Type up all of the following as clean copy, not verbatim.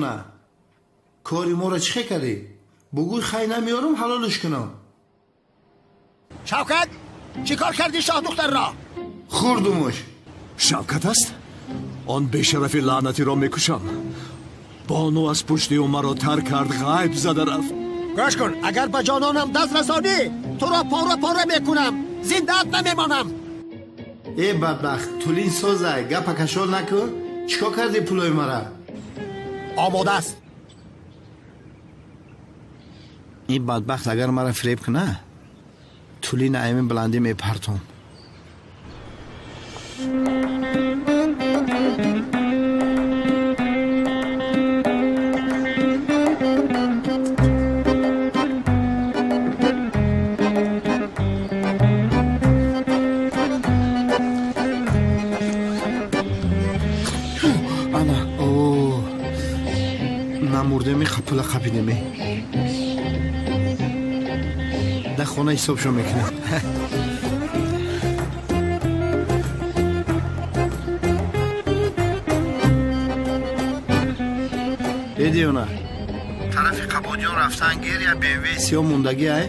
девона, кори моро чӣ хел кардӣ? Бугӯй хай намеёрам, ҳалолш кунам. Шавкат, чӣ кор кардӣ шоҳдухтарро? Хӯрдумуш. Шавкат аст? Он бешарафи лаънатиро мекушам. Бону аз пушти ӯ маро тарк кард, ғайб зада рафт. Гӯш кун, агар ба ҷононам даст расонӣ, туро пора пора мекунам, зиндаат намемонам. Э бадбахт, тулин созай, гапа кашол накун. Чӣ кор кардӣ пулои мара? Омода аст. Ин бадбахт агар мара фиреб куна, тулина аймин баландӣ мепартом. Ана, о, намурдеми, пула қапидеми. Дар хона ҳисобшо мекунам. Э девона, тарафи Қабодиён рафтан гир я БМВ сиёҳ мондагӣ ай,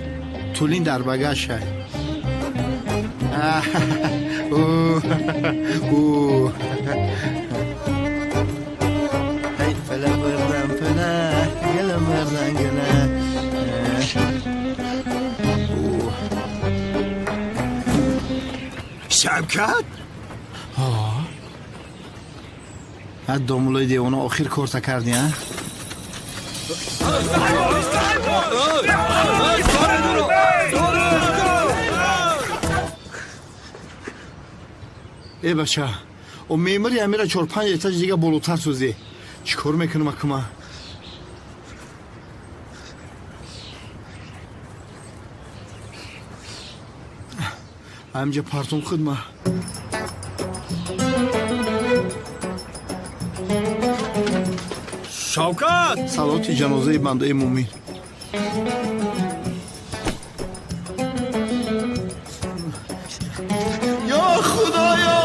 тулин дар багаш ай. Ай фала бардан фала, гала бардан гала. Шавкат? Ҳа, домулои девона, охир корта кардӣ, а? Э бача, о меъмори амира 4-5 этаж дига болотар созӣ. Чӣ кор мекунам акума? Амҷа партом худма. Шавкат! Салоти ҷанозаи бандаи мӯмин. Ё Худоё!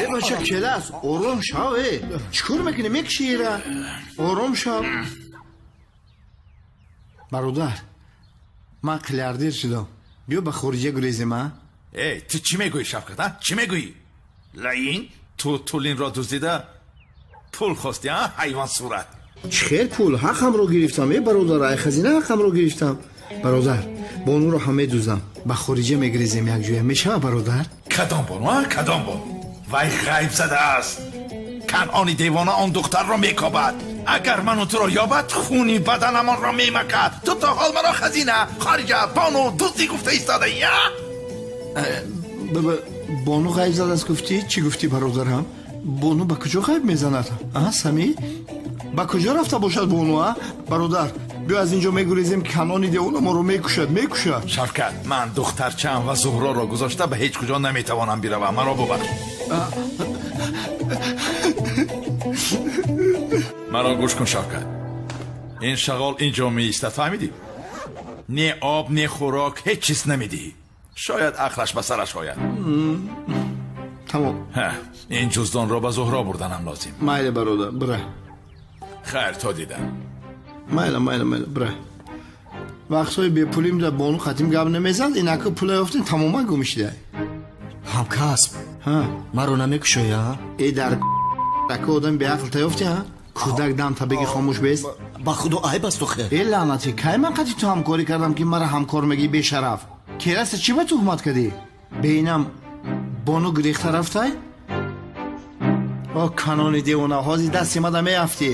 Э бача, келас, ором шав, э. Чӣ кор мекунӣ? Мекуши ира. Ором шав. Бародар, ман қилярдир шудам. Биё ба хориҷа гурезем, а? Э, ту чӣ мегӯӣ, Шавкат, а? Чӣ мегӯӣ? Лаин, ту тулинро дуздида пул хостӣ, а? Ҳайвон сурат. Чӣ хел пул? Ҳақамро гирифтам, э бародар, ай хазина ҳақамро гирифтам. Бародар, бонуро ҳам медуздам. Ба хориҷа мегурезем якҷоя. Мешава, бародар? Кадом бону, а? Кадом бону? Вай ғайб задааст. Канъони девона он духтарро мекобад. Агар ману туро ёбад, хуни баданамонро мемакад. Ту то ҳол маро хазина, хориҷа, бону, дуздӣ гуфта истодаӣ, а? Бону ғайб задааст гуфтӣ? Чӣ гуфтӣ, бародарам? Бону ба куҷо ғайб мезанад? А, Самӣ? Ба куҷо рафта бошад бону, а? Бародар, биё аз инҷо мегурезем, канони девона моро мекушад, мекушад. Шавкат, ман духтарчаам ва Зуҳроро гузошта ба ҳеҷ куҷо наметавонам биравам. Маро бубахш. Маро гӯш кун, Шавкат. Ин шағол инҷо меистад, фаҳмидӣ? Не об, не хӯрок, ҳеҷ чиз намедиҳӣ. Шояд ақлаш ба сараш ояд. Тамом. Ин ҷуздонро ба Зуҳро бурданам лозим. Майли, бародар, бира. Хайр, то дидам. Майла, майла, майла, бира. Вақтҳои бепулим да бону қатим гап намезад, инако пула ёфтем, тамоман гум шидай. Ҳамкасб, маро намекушоӣ, а? Э дар ака одам беақл та ёфтӣ, а? Кӯдак дам табеги хомӯш бест. Ба худо айб аст охир. Э лаънатӣ, кай ман қати ту ҳамкорӣ кардам, ки мара ҳамкор мегӣ, бешараф? Кераста чӣ ба туҳмат кардӣ? Бeinам Бону гурехта рафтай? О, канони девона, ҳозир дасти мада меафтӣ.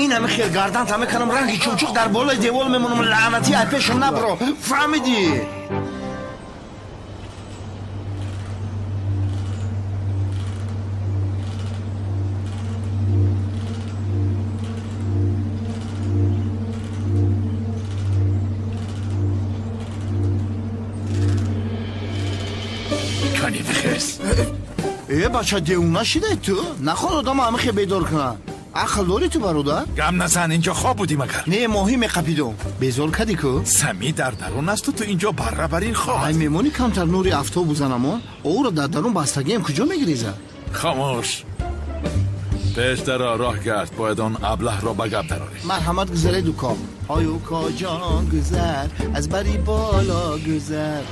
Ин ҳами хел гардан та мекунам, ранги чумчуқ дар болои девол мемонам, лаънатӣ, ай пешам набро. Фаҳмидӣ? Э, бача, девона шидай ту? Наход одама ҳамихе бедор кунад. Ақл дорӣ ту, бародар? Гам назан, инҷо хоб будӣ магар? Не, моҳӣ меқапидум. Безор кадӣ ку? Самӣ дар дарун асту ту инҷо барра бар ин хоб. Ай, мемонӣ камтар нури афтоб бузанамон? Ӯро дар дарун бастагиам куҷо мегирезад? Хомӯш. Пеш даро, роҳ гард, бояд он аблаҳро ба гап дарорӣ. Марҳамат, гузаред, уко. Ой, уко ҷон, гузар, аз бари боло гузар.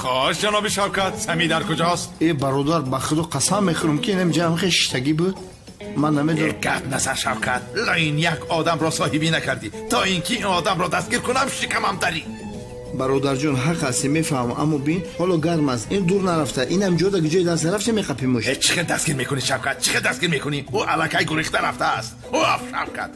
Хош, ҷаноби Шавкат, Самӣ дар куҷост? Э, бародар, ба худо қасам мехӯрам, ки инам ҷамъ хе шиштагӣ буд. Ман намедонам. Э, гап назан, Шавкат. Лайн як одамро соҳибӣ накардӣ. То ин ки ин одамро дастгир кунам, шикамам дарӣ. Бародарҷон, ҳақ ҳастӣ, мефаҳмам, аммо бин, ҳоло гарм аст. Ин дур нарафта. Инам ҷода ки ҷои даст нарафта меқапимуш. Э, чӣ хел дастгир мекунӣ, Шавкат? Чӣ хел дастгир мекунӣ? Ӯ аллакай гурехта рафтааст. Оф, Шавкат.